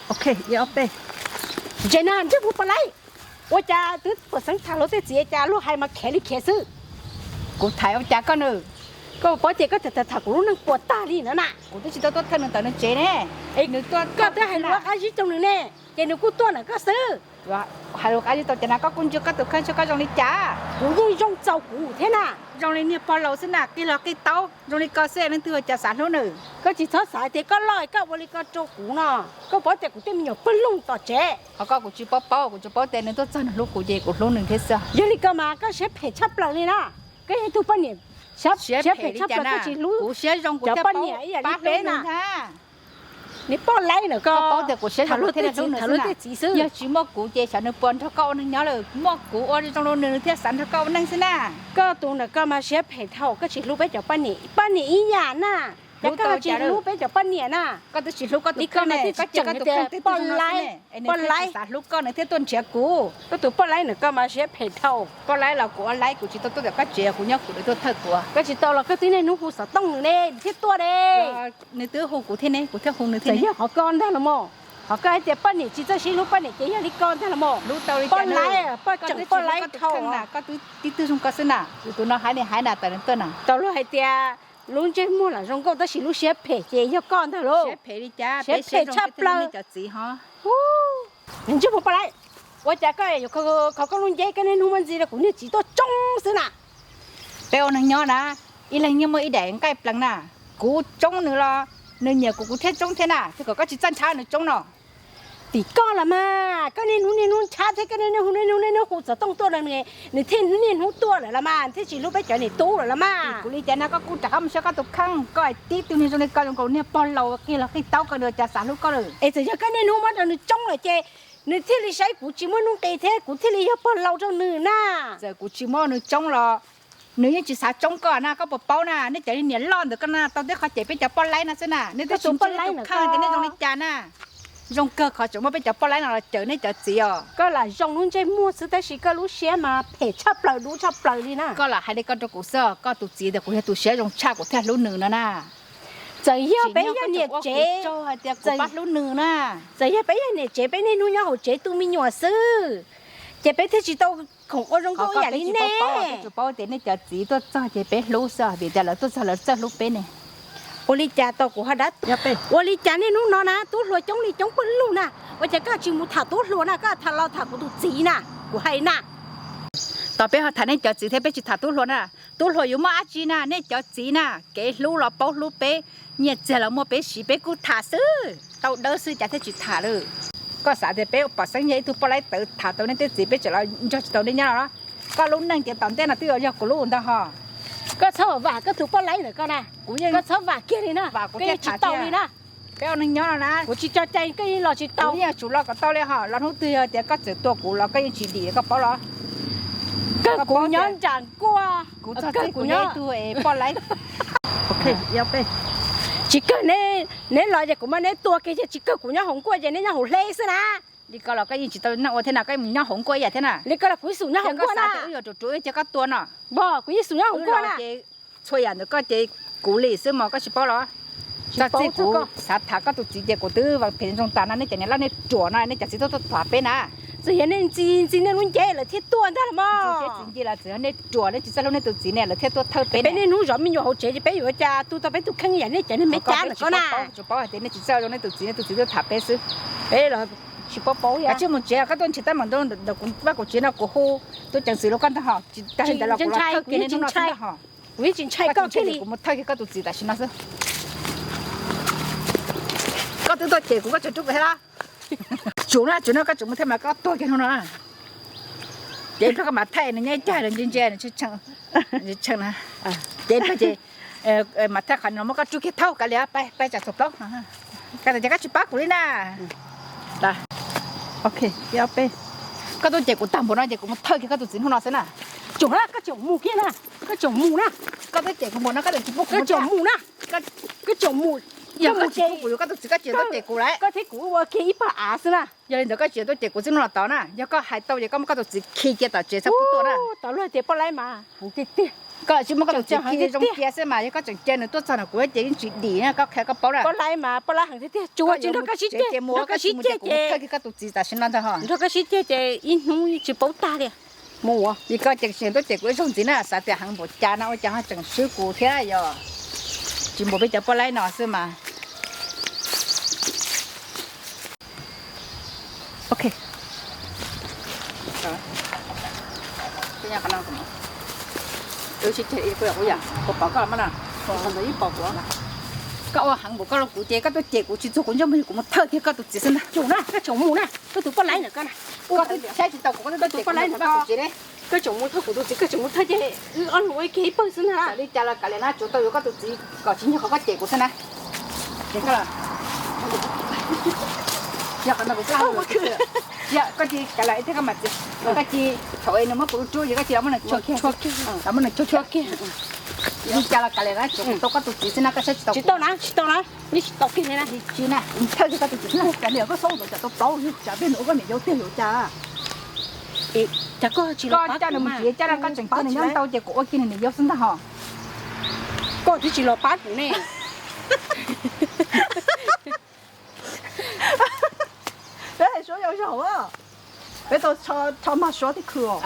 Ok, ib ob peb. Ntses na, ntsej muag poj laib, ua cas twb puas xeeb tham luag tej txiv cas luag hais mas khiav li khiav xwb. Kuv tham ua cas koj nws, koj paub tias koj tham tham kuv lub neej puas tag li no na. Kuv twb tsis tau tuaj thawj nws ntawm nws tsev ne. Koj twb hais lus qab zib rau nws ne, ces nws kuj tuaj ntawm koj xwb. Hais lus qab zib tau cas na, koj kuj ntsia koj tus kheej saib koj zoo li cas. Kuv yeej zoo txaus kuv thiab na. Zoo li niag pog laus xwb na, qij los qij taub zoo li ko xwb leej twg ua cas xav hlub nws. Koj tsis txhob xav tias koj loj koj ua li ko rau kuv no, koj paub tias kuv tej me nyuam pawg lug tom tsev. Ho koj kuv tsis paub paub, kuv tsuas paub tias nws tuaj txog nws hlub kuv ces kuv hlub nws thiab xwb. Yog li ko mas koj siab phem tshaj plaws li na. Koj yog tus poj niam siab phem tshaj plaws, koj tsis hlub cov poj niam ib yam li peb na. Niag poj laib ntawm koj, paub tias kuv siab zoo thiaj hlub nws xwb na. Yog tsis muaj kuv ces xyov nws puas nrog koj ua neeg nyob lawm. Muaj kuv ua zoo rau nws, nws thiaj xav nrog koj ua neej xwb na. Koj tus ntawm koj mas siab phem dhau, koj tsis hlub peb cov poj niam, poj niam ib yam na. Cas koj tsis hlub peb cov poj niam na? Koj twb tsis hlub koj tus kheej ne, koj cia koj tus kheej twb poj laib, es nws thiaj tsis xav hlub koj, nws thiaj tuaj nrhiav kuv. Koj tus poj laib ntawm koj mas siab phem dhau. Poj laib los kuv ua laib, kuv tsis tau tuaj ntawm koj tsev, kuv nyob kuv nws tuaj thawj kuv. Koj tsis tau los koj twb niaj hnub hu xov tooj nws ne, nws thiaj tuaj de. Nws twb hu kuv thiab ne, kuv thiaj hu nws thiab. Txawm yog qhov ko ntag los mas, qhov koj hais tias poj niam tsis txawj sib hlub, poj niam ces yog li ko ntag los mas. Hlub tau li cas, poj laib, poj tseem poj laib dhau. Koj twb tib tug zoo ko xwb na, tus no hais li hais na, tawm nws tuaj na. Tau luag hais tias lub ntsej muag lam zoo nkauj tab sis lub siab phem ces yog koj ntag lauj. Siab phem li cas, siab phem tshaj plaws. Cov txiv ho. Ntsej muag poj laib, ua cas koj yuav kho koj lub nceb, koj niaj hnub muaj ntxi rau kuv niag txiv tuaj tsoob xwb na. Peb ua neeg nyob na, ib leeg yeej muaj ib daim nqaij plees na. Kuv tsoob nws los nws nyiam kuv, kuv thiaj tsoob thiab na, thiab kom koj tsis txawj ntshab nws tsoob no. Tim koj los mas, koj niaj hnub niaj hnub ntshab thiab koj niaj hnub niaj hnub hu xov tooj tuaj no, nws thiaj niaj hnub tuaj lawm los mas, thiaj tsis hlub peb cov niam tub lawm los mas. Kuv li cas na, koj kuj rov qab mus saib koj tus kheej, koj tib tug niag zoo li koj zoo nkaus niag pog laus qig los qig taub, koj nws cas xav hlub koj lawm. Es txawm yog koj niaj hnub muab rau nws tsoob lawm ces nws thiaj li saib kuv tsis muaj nuj nqis thiab kuv thiaj li yog pog laus rau nws na. Txawm kuv tsis muab nws tsoob los nws yeej tsis xav tsoob koj na, koj puas paub na, nej cov niam loj ntawm koj na tau tej qhov cem peb cov poj laib no xwb na, nej twb tsis ntseeg nej tus kheej tias nej zoo li cas na. Zoo kawg qhov tseem muaj peb cov poj laib no los cawm nej cov txiv os. Koj lam zoo lub ntsej muag xwb tab sis koj lub siab mas phem tshaj plaws dub tshaj plaws li na. Koj lam hais li koj rau kuv xwb, koj tus txiv tias kuv yog tus siab zoo tshaj kuv thiaj hlub nws no na. Txawm yog peb yog niam tsev, hais tias kuv pab hlub nws na. Txawm yog peb yog niam tsev, peb niaj hnub nyob hauv tsev tu me nyuam xwb, ces peb thiaj tsis tau khoom ua zoo nkauj ib yam li nej. Tsis paub tias nej cov txiv tuaj txog ces peb hlub xwb, vim tias lawv tuaj txog lawv txawj hlub peb ne. Ua li cas tau kuv ho dab, ua li cas niaj hnub no na tub hluas coob li coob pawg lug na, ua cas koj tsis mus tham tub hluas na, koj tham los tham kuv tus txiv na, kuv hais na. Tos peb ho tham nej cov txiv thiab, peb tsis tham tub hluas na. Tub hluas yuav muaj dab tsi na, nej cov txiv na, kev hlub los paub hlub peb, nyiaj txiag los muaj peb siv, peb kuj tham xwb, tau dawb xwb cas thiaj tsis tham lawm. Koj xav tias peb pom xeeb yog ib tug poj laib tawv tham tau nej tej txiv peb tseem los nrog tsis tau nej nyob los? Koj lub neej ces tom ntej no twb yuav yog kuv lub ntag ho. Koj txhob vam koj tus poj laib ntawm koj na, koj txhob vam kiag li na, vam kuv thiaj tsis tau li na. Peb ua neeg nyob no na, kuv tsis tso cai koj yeej los tsis tau. Kuv yeej yuav tsum los kom tau li ho, los hnub twg yog tias koj txawm tua kuv los koj yeej tsis dim koj paub los? Kawg kuv nyob nram nkuaj, kuv txog txij kuv yog ib tug poj laib. Tsis kawg, neb los ces kuv muab neb tua kiag, tsis kawg kuv nyob hauv nkuaj ces neb nyob hauv hleb xwb na. Li ko los koj yeej tsis tau noj ua thiab na, koj mus nyob hauv nkuaj ib yam thiab na. Li ko los kuv yeej xum nyob hauv nkuaj na. Wb yuav ruam ruam wb cia koj tua no. Npog, kuv yeej xum nyob hauv nkuaj na. Txhua yam ntawm koj ces kuv li xwb mas koj tsis paub los? Txog txij kuv xav tham koj tus txiv ces kuv twb vam phem zoo tas no, nej cov niam loj nej ruam no, nej cov txiv tuaj tuaj tham peb na. Txawm yog nej ntxi ntxi nej lub ncev lawv thiaj tuaj ntag los mas. Txiv ntxi los txawm yog nej ruam, nej tsis txawj hlub nej tus txiv ne, lawv thiaj tuaj thawj peb. Peb niaj hnub zov me nyuam hauv tsev ces peb yuav ua cas tu tau peb tus kheej yam nej cov niag me cab lawm koj na. Tsis paub hais tias nej tsis txawj zoo nej tus txiv, nej tus txiv tuaj tham peb xwb. Peb los tsis paub paub. Kav tsij mus tsev, koj tuaj nrhiav teeb meem ntawm kuv vaj kuv tsev no kuv hu tuaj ceev xwm rau koj ntag ho. Tsis tas li ntawd los kuv los thawj kiag nej hnub no xwb ntag ho. Kuv yeej tsis ntshai koj thiaj li, kuv mus thawj kiag koj tus txiv tam sim no xwb. Koj twb tuaj cem kuv koj tseem rub kuv thiab los? Tsum na, tsum no koj tsum mus thawj mas koj tuag kiag hnub no na. Ces ib pliag koj mam thaij nws nyob ib cag ntse ntse nws tshee na. Ces ib pliag ces mam thaij qhov no muab koj rub kiag thaub kav liam, pab tsam txog plaub. Koj tas ces koj tsis pab kuv li na. Koj tuaj cem kuv tag npaum no ces kuv mus thawj kiag koj tus txiv hnub no xwb na. Tsum na, koj tseem mus kiag na, koj tseem mus na. Koj tuaj cem kuv npaum no koj tseem tsis pub kuv mus na. Koj tseem mus, koj mus ces kuv yuav koj tus txiv, koj tseem tuaj cem kuv lawm. Koj thiab kuv ua kiag ib pab av xwb na. Yog li ntawd koj tseem tuaj cem kuv xwb hnub no tod na, yog koj hais tau ces koj muab koj tus txiv khi cia tom tsev txhob pub tuaj na. Tau luag tias poj laib mas heev tiag tiag. Koj tsis muab koj tus txiv khi zoo cia xwb mas yog koj tseem cia nws tuaj txog nram kuv ces yeej tsis dim na, koj qhia koj paub na. Poj laib mas poj laib heev tiag tiag, tsuas tsis nrog koj sib ceg, nrog koj sib ceg ces, nrog koj sib ceg ces nrog koj sib ceg ces ib hnub tsis paub tag li. Mus ua li koj ces tsis tuaj cem kuv ib zaug ntxiv na, xav tias heev npaum cas no ua cas ho tseem swb kuv thiab yog tsis npaum peb cov poj laib no xwb mas. Ok. Koj ua heev npaum koj los kuv ces koj tuaj cem kuv tsis txog kuv ntsej muag kuv mus thawj kiag koj tus txiv xwb ntag. Tsum na, koj tsum mus na, koj tus poj laib na koj na. Koj twb saib tsis taus kuv, koj tus poj laib na koj tus txiv ne. Koj tsum mus thawj kuv tus txiv, koj tsum mus thawj ces wb ob leeg ua ib ke ib pawg xwb na. Li cas los kav liam na, tsuav tau yuav koj tus txiv kom tsis nyog qhov koj cem kuv xwb na. Koj cia kav liam thiab koj mam txiv, koj cia thaum nws muab kuv rub ces koj cia muab nws tshua kiag, muab nws tshua kiag. Li cas los kav liam na, tsuav tau koj tus txiv xwb na, koj saib tsis tau. Tsis tau na, tsis tau na, tsis tau kiag li na. Tsis na, thawj kiag koj tus txiv xwb na, kav liam koj txhob ua ntawd, tsam tau tau yus tsam peb nws ua koj niam yau tiag yus cas. Cas koj tsis los pab kuv mas, koj tseem cia nws nyob ntau ces kuv ua kiag nws niam yau xwb ntag hos. Koj twb tsis los pab kuv ne. Peb hais suab yau zaum, peb tau rho mag suab tib khw os.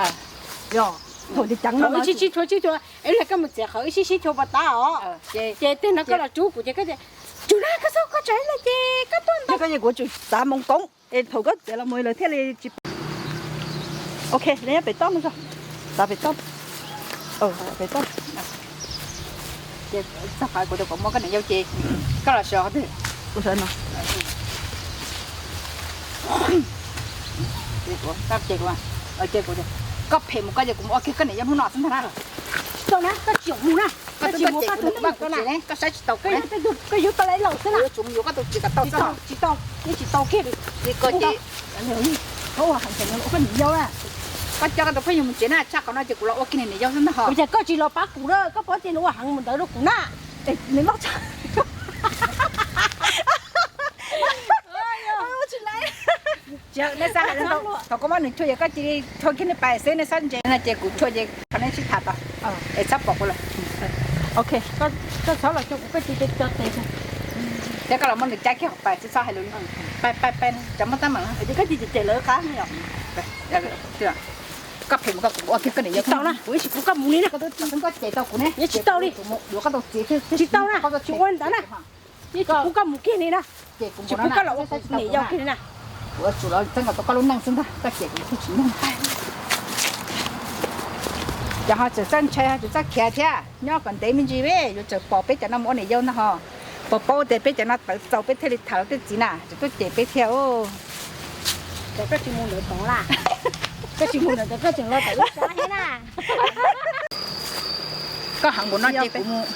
Yog thaum ces ceev no, tsib tsib thuav tsib thuav es koj mus txiav qhov wb sib sib thuav pos tab os. Ces tej no koj los rub kuv ces koj tias, tsum na koj txhob koj tsev lawm ces koj tuaj ntag. Koj ces kuv tsum txav moo koob es thaum koj txiav los mus lawv thiaj li tsis. Ok, nyob pem toj no, txav pem toj. Pem toj. Ces txog qhov kuv tias kuv muab koj niam yau ces koj los sawv qhov twg? Kuv sawv no. Koj phem mus koj ces kuv mus ua kiag koj niam yau hnub no xwb ntag na. Tsis tau na, koj tsis mus na, koj tsis mus koj tus neeg ko na, koj saib tsis tau kuv, koj yuav tau lawm xwb na. Yuav tsum yuav koj tus txiv kom tau xwb. Tsis tau, yeej tsis tau kiag li. Li ko ces koj coj koj tus phooj ywg mus tsev na, tshaj qhov no ces kuv los ua kiag nws niam yau xwb ntag hos. Kuv tias koj tsis los pab kuv na, koj paub tias nws ua heev mus ntawd rau kuv na. Nws loj tshaj. Tsis, nej xav hais ntau, thaum koj muab nws rhuaj ces koj cia li rhuaj kiag nws pais xwb, nej xav ntse no ces kuv rhuaj ces qhov nej sib tham tau es txhob pom kuv lawm. Ok, koj txhob los xyoo kuv, koj cia li co tes. Thiab koj los muab nws cab kiag pais xwb, txhob hais lus li. Pais pais pais, tsam muaj teeb meem no. Koj cia li cem lawv qab yom. Koj phem mus koj, kuv ua kiag koj niam yau. Tsis tau na, kuv yeej tsis pub koj mus li na. Koj twb tsis tau, koj cem tau kuv ne, yeej tsis tau li. Yuav koj tus txiv, tsis tau na, tsis ua ntawd na. Yeej tsis pub koj mus kiag li na. Tsis pub koj los ua kuv niam yau kiag li na. Kuv tsum los txeeb kom tau koj lub neej xwb ntag, koj cem kuv thiaj tsis mloog. Ces ho tseem txawj ntshai ho tseem txawj khiav thiab, nyob kom ntev me ntsis, yuav tsum pom peb cov no mus ua niam yau ntag hos. Pom paub tias peb cov no tawv txaus peb thiaj li tham los tej txiv na, tseem tuaj cem peb thiab. Koj tsis mus ntawd tod la, koj tsis mus ntawd tod koj tseem los tawm lub sab thiab na. Koj heev npaum no ces kuv mus.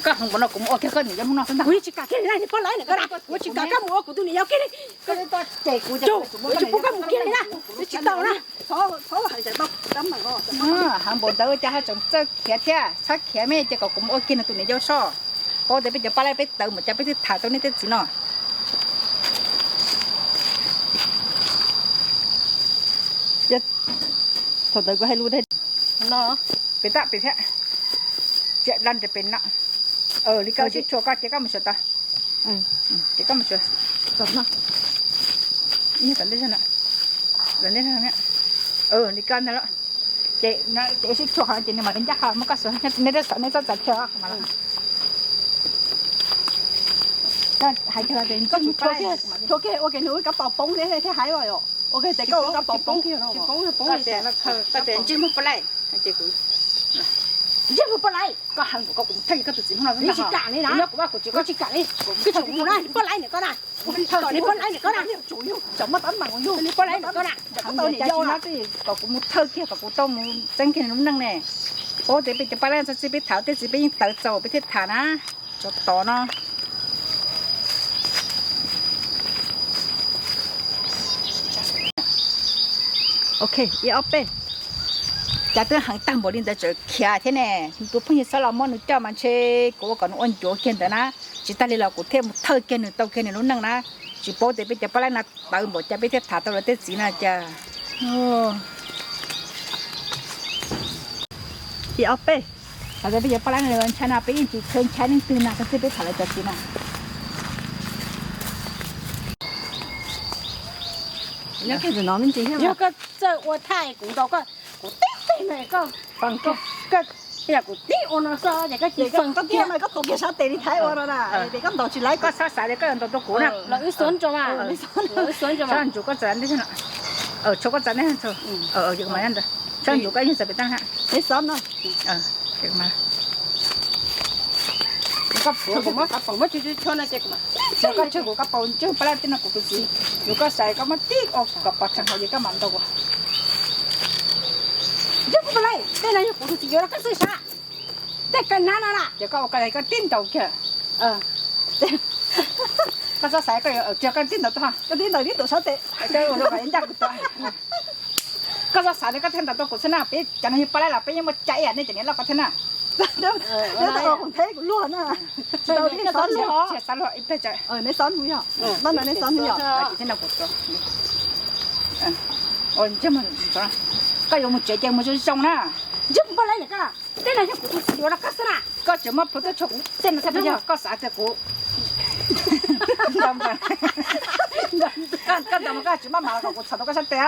Koj heev npaum no kuv mus ua kiag koj niam yau hnub no xwb ntag. Kuv yeej tsis kam kiag li na, niag poj laib na koj na, kuv tsis kam koj mus ua kuv tus niam yau kiag li. Kuv tsis pub koj mus kiag li na, tsis tau na. Heev npaum ntawd cas ho tseem txawj khiav thiab, txhob khiav me ces kom kuv mus ua kiag nws tus niam yau soj. Paub tias peb cov poj laib peb tawv mus cas peb thiaj tham tau nej tej txiv no. Thaum ntawd kuv hais lus no, pem tab pem thiab, cia la nres pem no. Li koj sib tshuam koj ces koj mus sawv tod. Ces koj mus sawv. Li koj ntag los. Ces ces sib tshuam qhov no ces nws mam li ncaj qha muab koj sawv, nej rab xov nej txhob txav kiag mas los. Hais kiag los ces koj tsum tshuam kiag ua ke nws ua kab paus poob thiab hais os. Ua ke ces koj ua kab paus poob kiag no. Koj tias ntsej muag poj laib, ntsej muag poj laib, koj heev npaum koj, kuv mus thawj koj tus txiv hnub no xwb ntag. Tsis kam li na, kuv tsis kam li, koj tsis kam li, koj tsis mus na, poj laib na koj na, poj laib na koj na. Poj laib na koj na, kom kuv mus thawj kiag kom kuv tau mus txeeb kiag nws lub neej ne. Paub tias peb cov poj laib txhob txij peb tham tej txiv peb yeej tawv txaus peb thiaj tham na. Tsov tod no. Ok, ib ob peb. Cas twb heev tag npaum li ntawd tseem khiav thiab ne. Tus phooj ywg txhob los muab nws coj mas ntshe kuv ua kom nws ua ncuav kiag ntawd na. Tsis tas li los kuv thiaj mus thawj kiag nws tau kiag nws lub neej na. Tsis paub tias peb cov paj laib no tawv npaum cas peb thiaj tham tau lawv tej txiv no cas. Ib ob peb, thaum peb cov paj laib no ntshai no peb yeej tsis tshua ntshai leej twg na, koj twb peb tham lawv cov txiv na. Yog koj txawj ua thaij kuv ntaus koj, kuv tib teg no koj, koj, kuv tib ua no xwb ces koj cia koj tus kiag sab tes li Thaib ua no na, ces koj ntaus tsis laib, koj xav xav li koj yuav ntaus tau kuv na. Los wb xuav ntso mas, wb xuav ntso mas. Tshuav ntsuv koj txav ntej, tshuav koj txav ntej, tshuav ntsuv koj yeej txav pem tag ha. Neb xov no. Koj tshuav kuv, koj tshuav kuv koj paus ntswg paj laib tej no kuv tus txiv, yog koj xav koj muab tib kom pov tseg hauv ces koj mam ntaus kuv. Ntswg paj laib tej no yog kuv tus txiv yuav rau koj xwb sav. Tej kawg hnab no na ces koj ua koj tib ntaus kiag. Koj txhob xav koj yuav, koj tib ntaus tau, koj tib ntaus tib ntaus sab tes, ncaj kuv tus. Koj txhob xav tias koj thiaj ntaus tau kuv xwb na, peb cov no yog paj laib los peb yeej muaj cai ib yam nej cov niam loj ko thiab na. Tsis tau, nej xov luag, xov luag ib pliag, neb xov hnub yog, neb xov hnub yog. Koj yuav mus tsev ces mus zoo zoo na. Ntswg paj laib na koj, tej no yog kuv tus txiv yuav rau koj xwb na. Koj tseem muab plhuav tuaj tshuav kuv tej no thiaj yog koj xav tias kuv. Koj ntaus mas koj tsis maj mam los kom kuv txhom tau koj sab tes.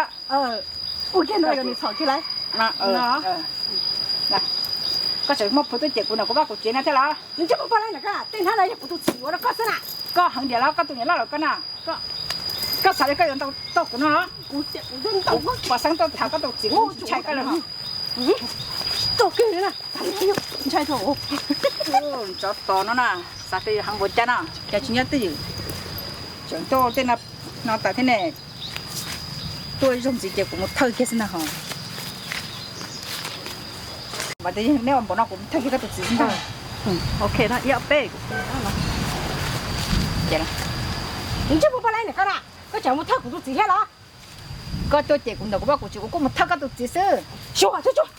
Ua kiag no yog nws txhom kiag lawm. Koj tseem muab plhuav tuaj cem kuv no, kuv pab kuv tsev no thiab los? Ntswg paj laib na koj, tej no yog kuv tus txiv yuav rau koj xwb na. Koj heev diam los koj tus niam loj lawm koj na. Koj xav li koj yuav ntaus tau kuv no los? Kuv pom xeeb tuaj tham koj tus txiv, kuv ntshai koj lawm. Tau kiag li na. Ntshai thaum tsov tos no na, xav tias heev npaum cas no, cas tsis nyob twj ywm. Tseem tuaj tej no tas thiab ne. Tuaj zoo ntxiv ces kuv mus thawj kiag xwb ntag hos. Mas tias neb ua npaum no kuv mus thawj kiag koj tus txiv xwb ntag. Ok, ib ob peb. Ntswg paj laib na koj na, koj tseem mus thawj kuv tus txiv thiab los? Koj tuaj cem kuv ntawm kuv pab kuv tsis, kuv kuj mus thawj koj tus txiv xwb. Xyuas, xyuas,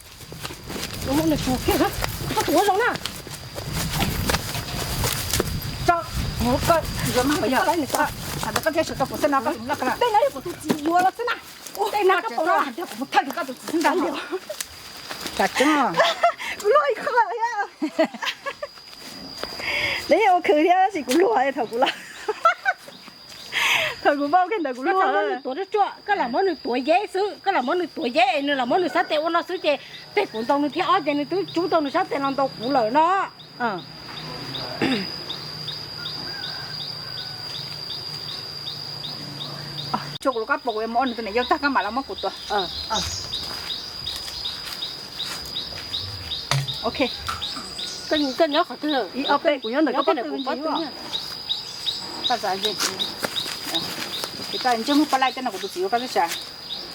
xyuas. Koj tus ua zoo na. Koj yuav mas yog, koj thiaj sawv tau kuv xwb no, koj tus loj ko. Tej no yog kuv tus txiv yuav los xwb na. Tej no koj pom no, kuv mus thawj kiag koj tus txiv xwb ntag. Tam tseeb. Kuv luag ib qho lawm thiab. Neb yeej ua khwv thiab tab sis kuv luag thaum kuv los, thaum kuv npaj kiag ntawd kuv luag. Tuav tsuag tsuag, koj lam muab nws tuav yeb xwb, koj lam muab nws tuav yeb, nws lam muab nws sab tes ua no xwb ces tej kuv ntaus nws thiab ob ces nws twb tsub tau nws sab tes los ntaus kuv lawm no. Tshuav kuv lub kab paus kuv yuav mus ua nws tus niam yau tag koj mam los muab kuv tuav. Ok. Koj nyob qhov twg? Ib ob peb, kuv nyob ntawm koj pob tw. Koj ntsej muag paj laib tej no kuv tus txiv yuav koj xwb sav.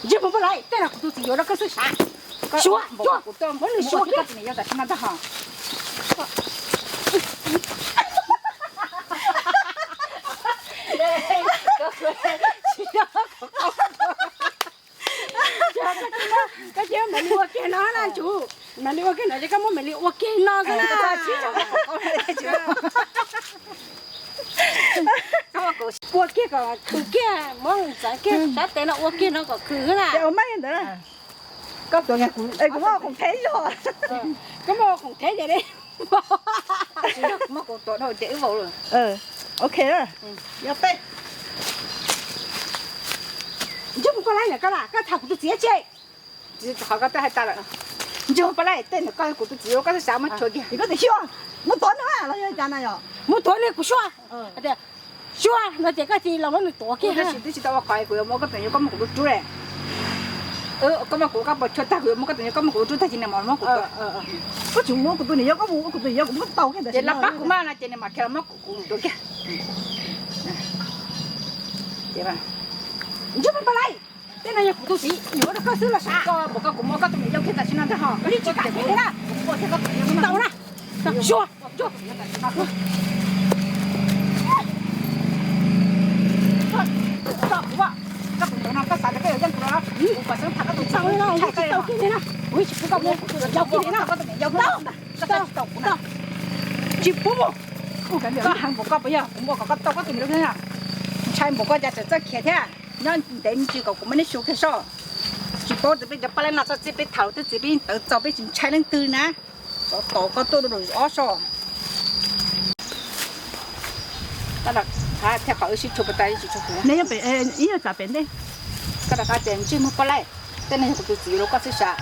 Ntsej muag paj laib tej no kuv tus txiv yuav rau koj xwb sav. Xyuas, xyuas, muab nws xyuas kiag. Tam sim no ntag hos. Koj cia mam li ua kiag no na Ntswg, mam li ua kiag no ces koj muab mam li ua kiag no xwb na. Ua kiag kom khwv kiag, muab ntxeev kiag sab tes no ua kiag no kom khwv xwb na. Koj tuav, kuv muab khoom theb yog. Koj muab khoom theb ces li. Kuv muab kuv tuav dhau ces wb vau lawm. Ok. Yog peb. Ntsej muag paj laib ntawm koj na, koj tham kuv tus txiv tse. Qhov koj twb hais tas lawm. Ntsej muag paj laib tej ntawm koj, kuv tus txiv yuav koj xwb sav, muab tshuav kiag. Koj tus xyuas, mus tuav nws los yog cas na yog? Mus tuav nws kuv xyuas. Xyuas no ces koj cia li los muab nws tuav kiag. Tab sis twb tsis tau ua qhov kuv yuav muab koj tus niam yau, koj muab kuv tus rub li. Koj muab kuv kab paus tshuav tag kuv yuav muab koj tus niam yau, koj muab kuv tus rub tag ces nws mam muab kuv tuav. Koj tsis muab kuv tus niam yau, koj muab kuv tus niam yau kuv muab tau kiag ntawd. Ces lawv pab kuv mas no ces nws mam khiav los muab kuv tuav kiag. Ntsej muag paj laib, tej no yog kuv tus txiv yuav rau koj xwb los sav. Koj puas koj kuv muab koj tus niam yau kiag tam sim no ntag hos. Koj tsis kam kiag na. Kuv muab kiag koj tus niam yau tau na. Xyuas, xyuas. Koj tus niam yau no koj xav tias koj yuav yeej kuv los? Kuv pom xeeb tham koj tus txiv, ntshai koj li no. Kuv tsis pub koj muab kuv tus niam yau kiag li na. Koj tus niam yau no koj tsis tau kuv na. Tsis pub mus. Koj heev npaum koj puas yog kuv muab kom koj tau koj tus niam yau kiag na? Ntshai npaum koj cas tseem txawj khiav thiab. Nyob ntev me ntsis kom kuv muab neb xyuas kiag soj. Tsis paub tias peb cov paj laib no txog txij peb tham lus twb txiv peb yeej tawv txaus peb tsis ntshai leej twg na. Tsov tom koj tuaj rau ob soj. Thiaj qhov wb sib tshua pas tas tsis tshua kuv. Neb yog pem, ib yog txav pem ntej. Koj rov qab tias ntsej muag poj laib, tej no yog kuv tus txiv yuav rau koj xwb sav.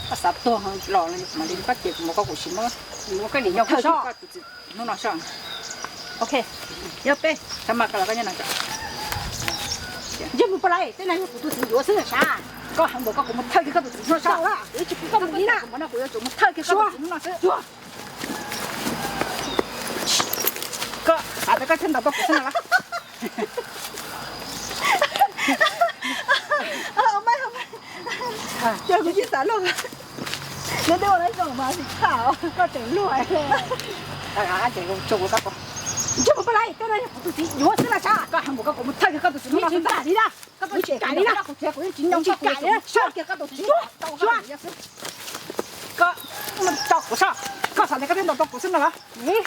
Koj xav tuag los kuv mam li koj ces kuv muab koj kum sim muab koj nim yog koj tus txiv hnub no soj. Ok, yog peb, ntsej muag poj laib, tej no yog kuv tus txiv yuav xwb sav. Koj heev npaum koj kuv mus thawj kiag koj tus txiv hnub no soj. Kuv yuav tsum mus thawj kiag koj tus txiv hnub no xwb. Koj xav tias koj thiaj ntaus tau kuv xwb no los? Ces kuv tsis xav luag. Neb twb ua lawv zoo mas tsis tham os, koj tseem luag. Ntsej muag poj laib, tej no yog kuv tus txiv yuav xwb no sav. Koj heev npaum koj kuv mus thawj kiag koj tus txiv hnub no xwb ntag li na. Koj tsis kam li na, kuv tsis kam li na. Koj tso kuv soj, koj xav tias koj thiaj ntaus tau kuv xwb no los?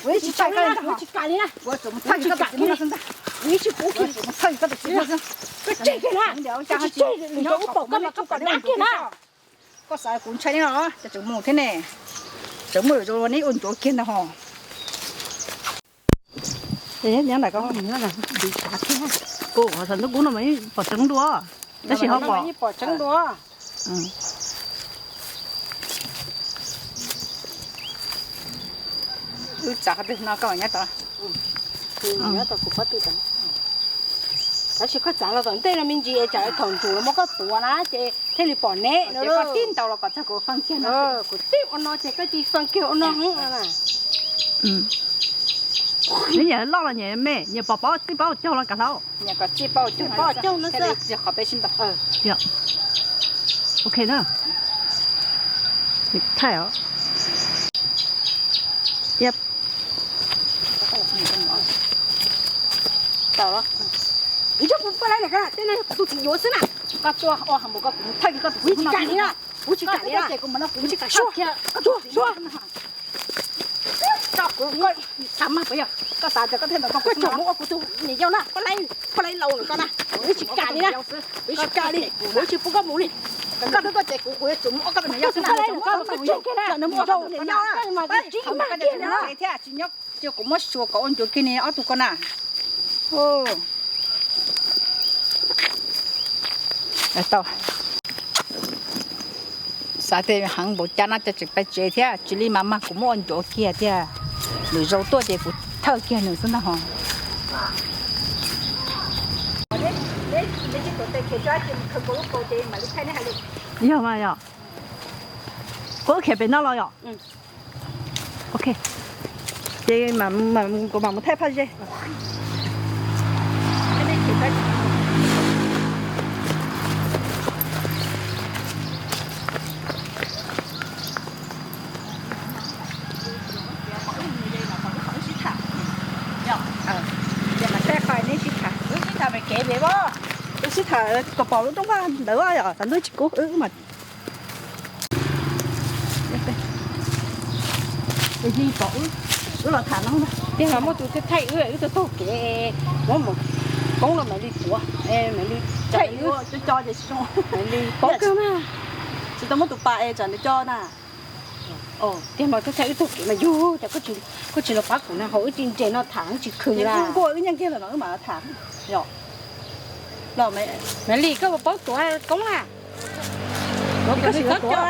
Kuv yeej tsis kam li na, kuv tsis kam li na. Kuv tsum mus thawj kiag koj tus txiv hnub no xwb ntag. Kuv yeej tsis pub kiag, kuv tsum mus thawj kiag koj tus txiv hnub no xwb. Koj tseg kiag na, koj tseg kiag na, kuv pom koj mas koj pom dab kiag na. Koj xav kuv ntshai neb no, cas tseem mus thiab ne? Tseem muaj lwm zaus neb ua ncuav kiag ntag hos. Nyob ntawm ko, kuv xav ntuj kub no mas pom tseeb dua, tab sis ho pom tseeb dua. Wb txav qhov twg no koj nyob tod. Nyob tod kuv pob tw tod. Tab sis koj txav los tom ntej no me ntsis es tsam thaum ntuj los muab koj tuav na ces thiaj li pom neb no. Koj tib ntaus los kom txog kuv fee kiag no. Kuv tib ua no ces koj cia li fee kiag ua no. Neb nyiam loj los nyiam me, nyiam pom pob txij pob caug los kav hlau. Nyiam kom txij pob caug, pob caug no xwb. Qhov peb sib ntaus. Ok na. Thaij os. Yep. Tau los. Ntsej muag poj laib, tej no yog kuv tus txiv yuav xwb na. Koj tuaj ua heev npaum koj kuv mus thawj kiag koj tus txiv hnub no. Kuv tsis kam li na, kuv tsis kam li na. Kuv tsis kam, suav, koj tuaj, suav. Koj kuv, koj xav mas puas yog? Koj xav tias koj thiaj ntaus tau kuv xwb no? Koj tsum mus ua kuv tus niam yau na, poj laib, poj laib laus lawm koj na. Kuv tsis kam li na, kuv tsis kam li, kuv tsis pub koj mus li. Koj twb tuaj ces kuv, kuv yuav tsum mus ua koj tus niam yau xwb na. Koj mus ua kuv tus niam yau na. Thiab tsis nyob, cia kuv muab xyuas kom ua ncuav kiag ni ob tug ko na. Tau. Xav tias heev npaum cas no ces tseem pais tsev thiab, tsis li mas mag kuv muab ua ncuav kiag thiab. Lwm zaus tuaj ces kuv thawj kiag nws xwb ntag hos. Yog mas yog. Kuv khiav pem no los yom? Ok. Ces kuv mam mus thaij phaj ze. Ces mas thaij qhov neb sib tham, wb sib tham pem kev pem os. Wb sib tham kom pom lub rooj vag ntawd yom, xav ntuj tsis kub wb mas. Wb los tham no, tiag los muaj tus thaij wb, wb tuaj taug kev, muab mus koob los mam li tuav, mam li thaij wb co co ces tsis zoo. Mam li paub kawg na. Tsis tau muab tus pas es tsam nws co na. Tiag mas thaij wb taug kev mas yug, cas koj tsis los pab kuv na, ho wb tsis nres no tham tsis khw la. Nkuaj wb nyiaj kiag lawm no wb mam tham. Mam li koj puas paub tuav koob na? Koj tsis txhob co.